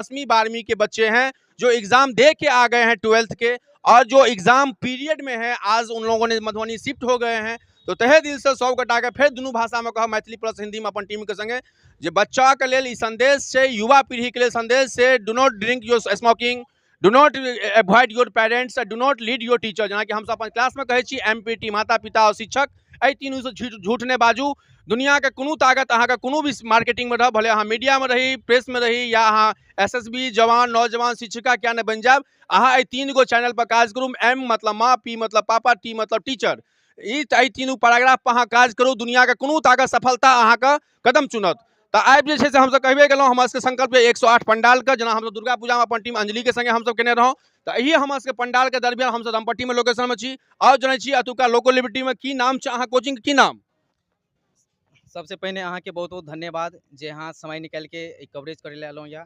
10वीं 12वीं के बच्चे हैं जो एग्जाम दे के आ गए हैं 12th के, और जो एग्जाम पीरियड में है आज उन लोगों ने मधुबनी शिफ्ट हो गए हैं। तो तहे दिल से 100 गोटाके फेर दुनू भाषामे कहब, मैथिली प्लस हिंदीमे अपन टीमके संगे, जे बच्चाके लेल ई संदेश छै, युवा पीढ़ीके लेल संदेश छै, do not drink your smoking, do not avoid your parents, do not lead your teacher. जेनाकि हमसब अपन क्लासमे कहै छी एम पी टी, माता पिता और शिक्षक, एहि तीनूसँ झूठ नहि बाजू। दुनियाके कोनो ताकत अहाँके कोनो भी मार्केटिंगमे रहब, भले अहाँ मीडियामे रही, प्रेसमे रही, या अहाँ एस एस बी जवान, नौजवान, शिक्षिका क्या नहि बनि जायब, अहाँ एहि 3 गो चैनल पर काज करू। एम मतलब माँ, पी मतलब पापा, टी मतलब टीचर, ई एहि तीनू पैराग्राफ पर अहाँ काज करू, दुनियाके कोनो ताकत सफलता अहाँके कदम चुनत। तऽ आबि जे छै से हमसब कहबे केलहुँ, हमर सबके संकल्प अइ 108 पंडालके, जेना हमसब दुर्गा पूजामे अपन टीम अंजलिके संगे हमसब केने रहौं, तऽ एहि हमर सबके पंडालके दरमियान हमसब रामपट्टीमे लोकेशनमे छी। आओर जनै छी एतुका लोकोलिबिटीमे की नाम छै, अहाँ कोचिंगके की नाम? सबसे पहिने अहाँके बहुत बहुत धन्यवाद जे अहाँ समय निकालिके ई कवरेज करै लए एलहुँ यऽ।